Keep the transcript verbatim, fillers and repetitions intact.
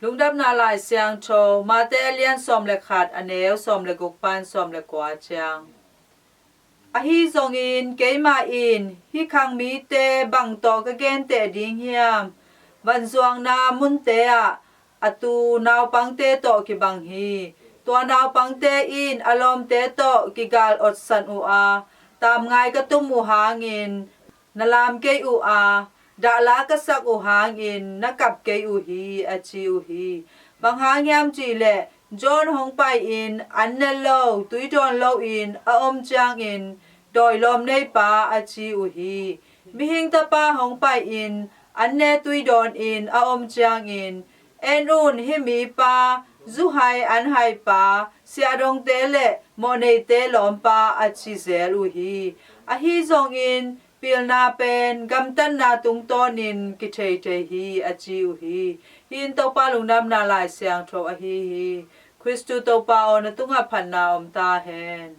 Lungdamna Lai Siangtho Mate a lian sawm le khat, a neu sawm le guk pan sawm le kua ciang. Ahi zongin keimah in hih khang mite bang tawh ka genteh ding hiam? Vanzuakna munte ah a tu naupangte tawh kibang hi. Tua naupangte in a lawmte tawh kigal otsan uh a, tamngai ka tum uh hangin na lam kei uh a, dahla ka sak uh hangin na kap kei uh hi, a ci uh hi. Bang hang hiam cih leh John hong pai-in an ne lo, tui dawn loin a om ciangin, "Dawilawm neipa," a ci uh hi. Mihing Tapa hong pai-in an ne tui dawnin a om ciangin, "En un, hih mipa, zu hai an haipa, siahdongte le mawhneite lawmpa," a ci zel uh hi. Ahi zongin pilna pen gamtatna tungtawnin kithei thei hi, a ci uh hi. Hih in Topa Lungdamna Lai Siangtho ahi hi. Khristu Topa aw, na tungah phatna om ta hen.